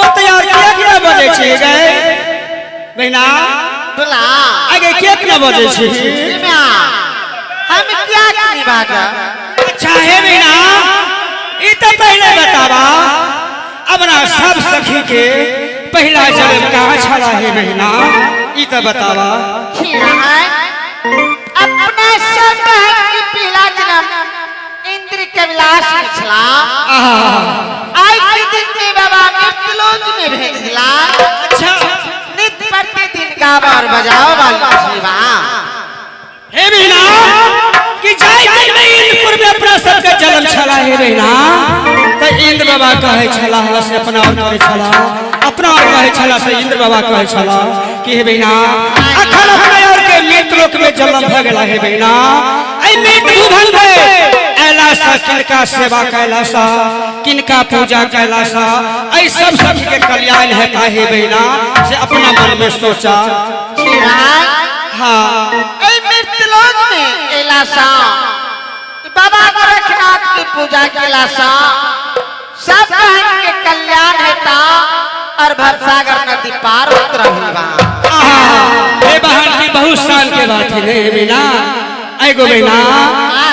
गो तैयार किया किया बजै छी गे बहिना? बोला। आगे किया किया बजै छी? हम क्या की बाजा? अच्छा हे बहिना, ई तो पहले बतावा अपना सब सखी के पहला जन्म कहाँ छला हे बहिना, ई तो बतावा। अपना सब बहन के पहला जन्म इंद्र कैलाश में छला। आई के दिन में बाबा मृत्युलोक में भेजला। अच्छा। नित्य प्रतिदिन गावा और बजाओ वाली जीवा। हे बहिना कि जाय दिन में इंद्रपुर में अपना सबके जन्म छला हे बहिना, तो इंद्र बाबा कहे छला से अपना और करे छला, अपना और कहे छला से इंद्र बाबा कहे छला कि हे बहिना अखन अपना और के मृत्युलोक में जन्म भ गेला हे बहिना। ऐ मृत्यु भुवन में ऐला सा किनका सेवा कैला सा, किनका पूजा कैला सा, ऐ सब सखी के कल्याण हेता हे बहिना, से अपना मन में सोचा। हाँ। ऐ मृत्युलोक में ऐला सा बाबा गोरखनाथ की पूजा कैला सा सब बहन के कल्याण हेता और भवसागर नदी पार होत रही बा। हे बहन की बहुत साल के बात है रे बिना, ऐ गो बहिना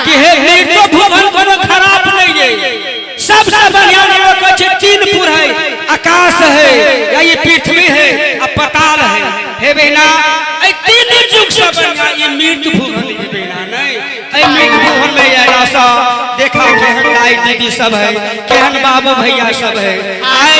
कि हे मृत्यु भुवन कोनो खराब नहीं है, सबसे बढ़िया लोग कहै छै तीन पुर है, आकाश है या ये पृथ्वी है आ पताल है। हे बहिना ऐ तीन युग से बढ़िया ये मृत्यु भुवन है बहिना, नहीं ऐ मृत्यु भुवन में आया सा देखा केहन दाई दीदी सब है, केहन बाबू भैया सब है। आए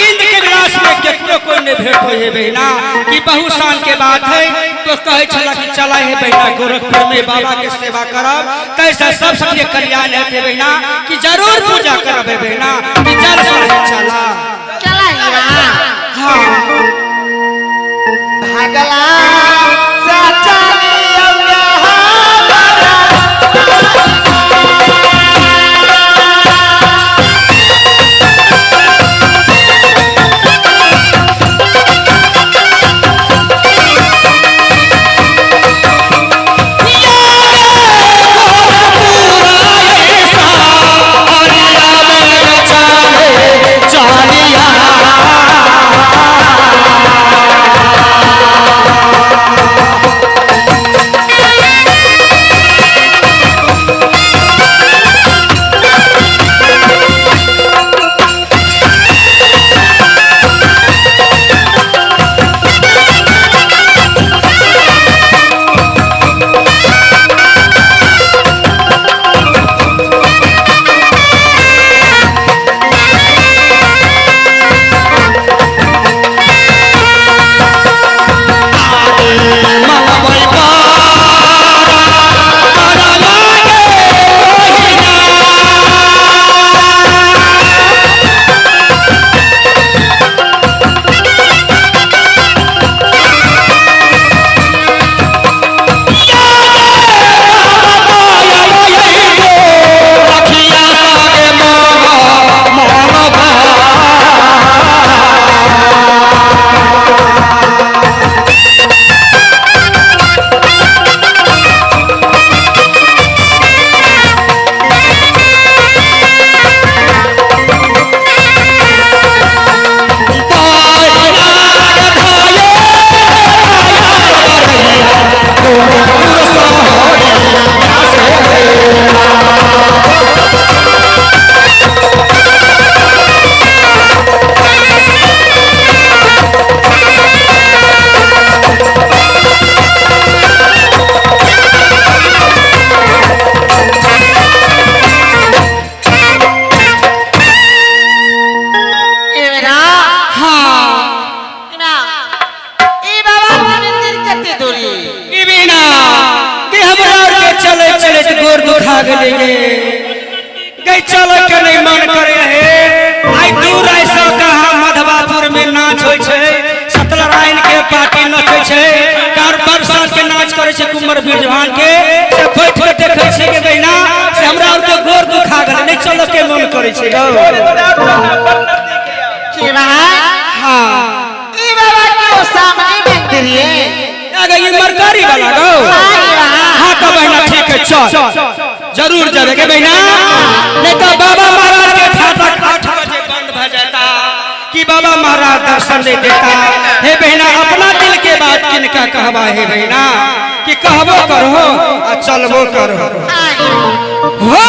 इंद्र के विलास में केकरो कोई नहीं भेंट हो हे बहिना कि बहुत साल के बात है, तो कहे छला कि चला हे बहिना गोरखपुर में बाबा के सेवा करब, कैसा सब सबके कल्याण है हे बहिना कि जरूर पूजा करब हे बहिना कि जल से चला चला ही बा। हाँ। भागला चाचा गई चल के नहीं मन करे हे। आई दूर ऐसा कहा मधवापुर में नाच होय छै, सत्यनारायण के पार्टी नचै छै, कार बरसात के नाच करे छै कुंवर बिरजवान के, से बैठ के देखै छै के बहिना से हमरा और के गोर दुखा गेलै, नहीं चल के मन करे छै गौ। की भाई? हां ई बाबा के सामने मंदिर है अगर ये मरकारी वाला गौ। हां तो बहिना ठीक है चल जरूर जावे के बहिना, नहीं तो बाबा महाराज के फाटक 8 बजे बंद भ जाता। कि बाबा महाराज दर्शन नहीं देता। हे बहना अपना दिल के बात किनका कहवा हे बहना कि कहबो करो आ चलबो करो। हो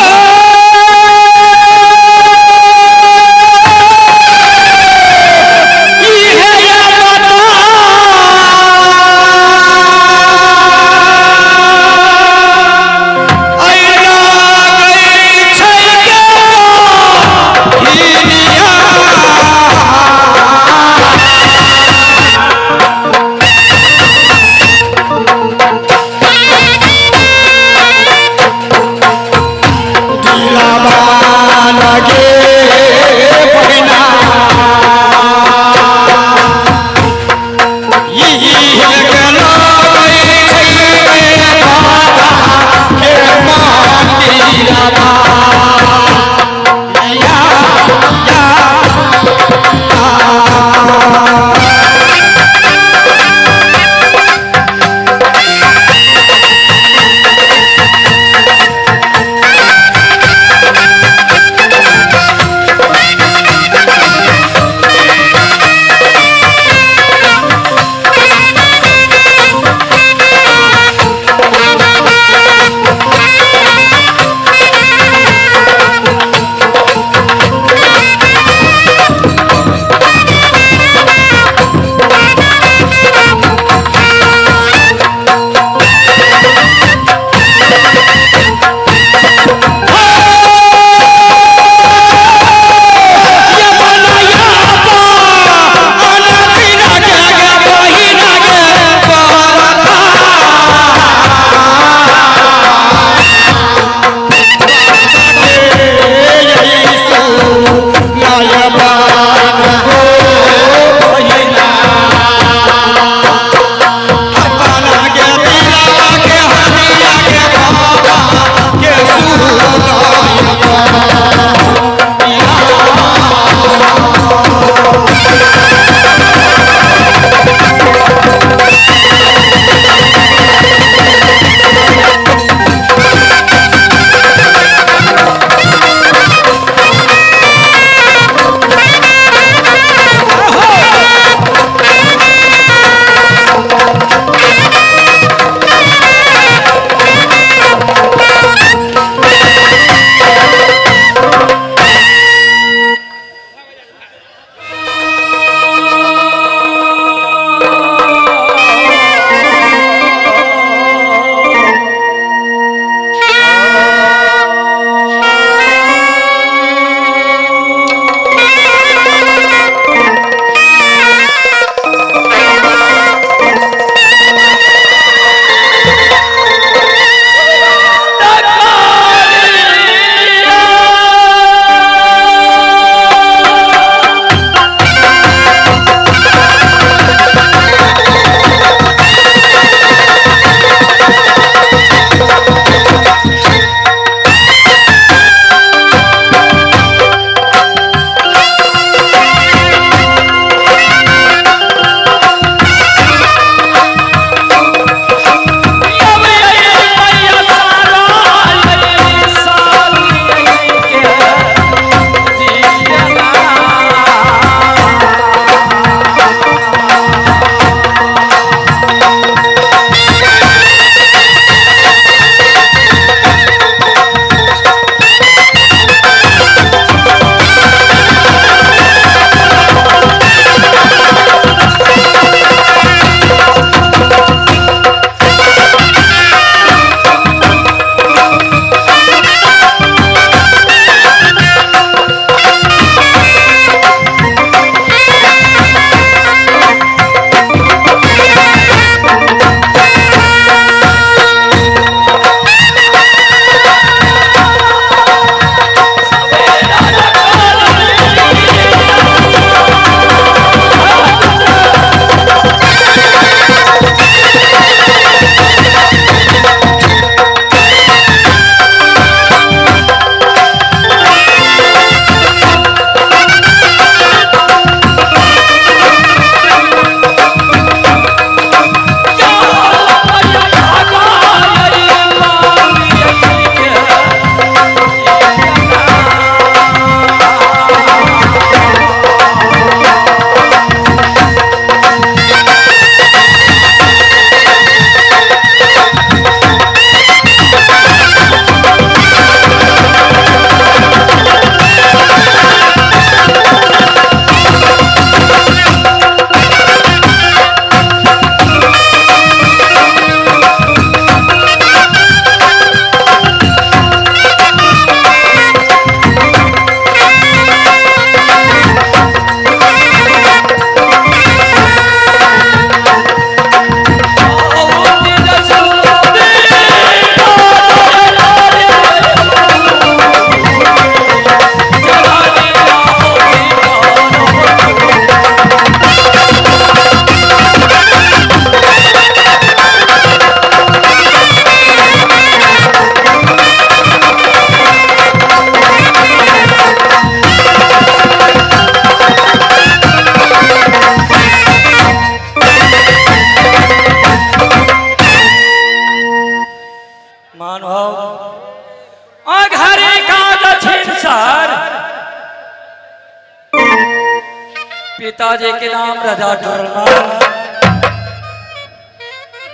पिताजी के नाम राजा ढोरनाथ,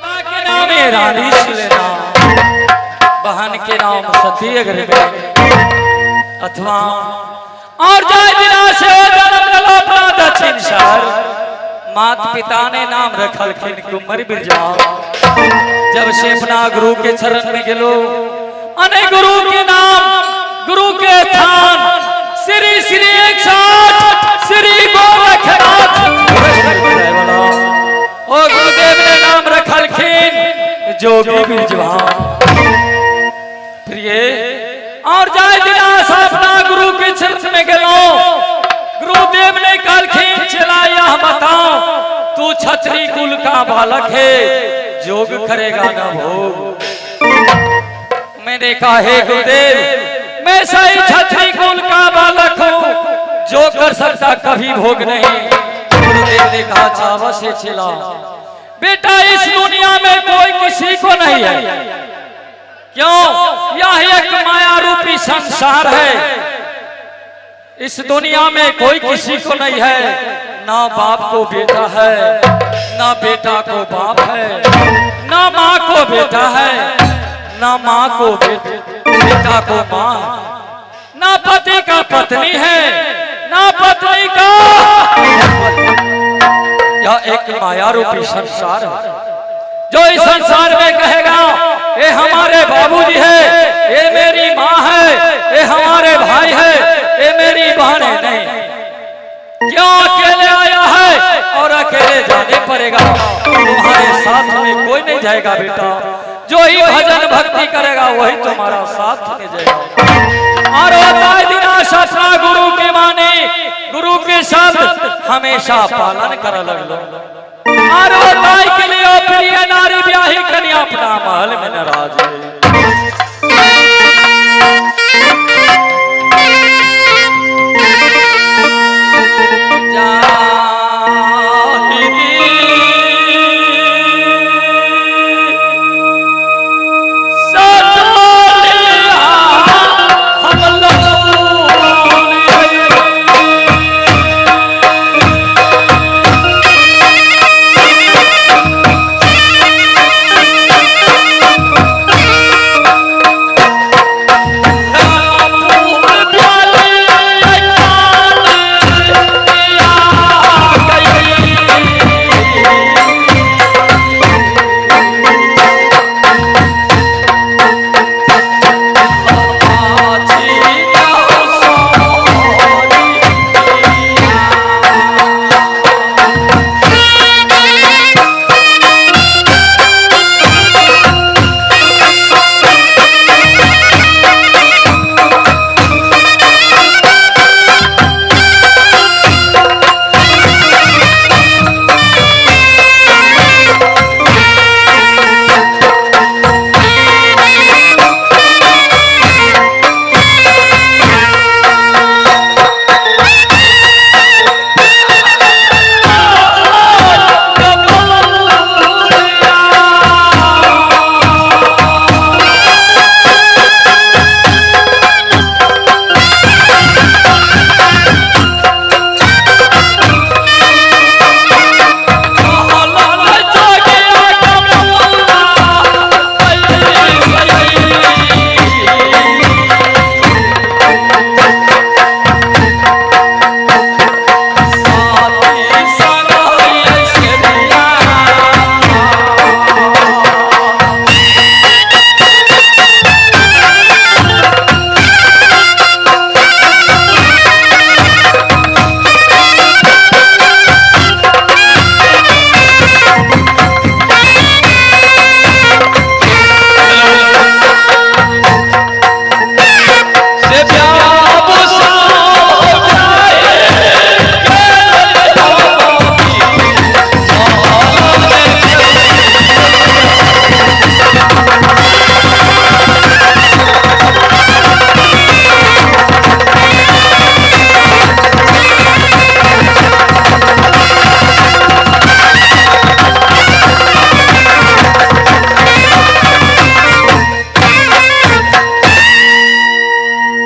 माँ के नाम है रानी सुलेना, बहन के नाम सती अग्रवे अथवा और जाय दिना से जन्म लेलो अपना दक्षिण शहर। मात पिता ने नाम रखलखिन कुंवर बिरजा। जब से अपना गुरु के चरण में गेलो, अने गुरु के नाम गुरु के स्थान श्री श्री 108 श्री गोरखनाथ ओ गुरुदेव ने नाम रखलखिन जोगी बिरजवा। प्रिय और जाय दिना अपना गुरु के चरण में गेलो, गुरुदेव ने कहलखिन चला यह बताओ तू छत्री कुल का बालक है, जोग करेगा ना भोग। मैंने कहा हे गुरुदेव मैं सही छत्री कुल का बालक हूँ, जो कर सकता कभी भोग नहीं। गुरुदेव ने कहा चावा से चला बेटा इस दुनिया में कोई किसी को नहीं है, क्यों? यह एक माया रूपी संसार है, इस दुनिया में कोई किसी को नहीं है, ना बाप को बेटा है, ना बेटा को बाप है, ना माँ को बेटा है, ना माँ को बेटा को माँ, ना पति का पत्नी है, ना पत्नी का। यह एक माया रूपी संसार है। जो इस संसार में कहेगा ये हमारे बाबूजी है, ये मेरी माँ है, ये हमारे भाई है, ये मेरी बहन है, नहीं। क्यों अकेले आया है और अकेले जाने पड़ेगा, तुम्हारे साथ में कोई नहीं जाएगा बेटा। जो ही भजन भक्ति करेगा वही तुम्हारा साथ में जाएगा। और अपना गुरु के माने गुरु के शब्द हमेशा पालन कर लगलो। और के लिए प्रिय नारी ब्याही कन्या अपना महल में नाराज है।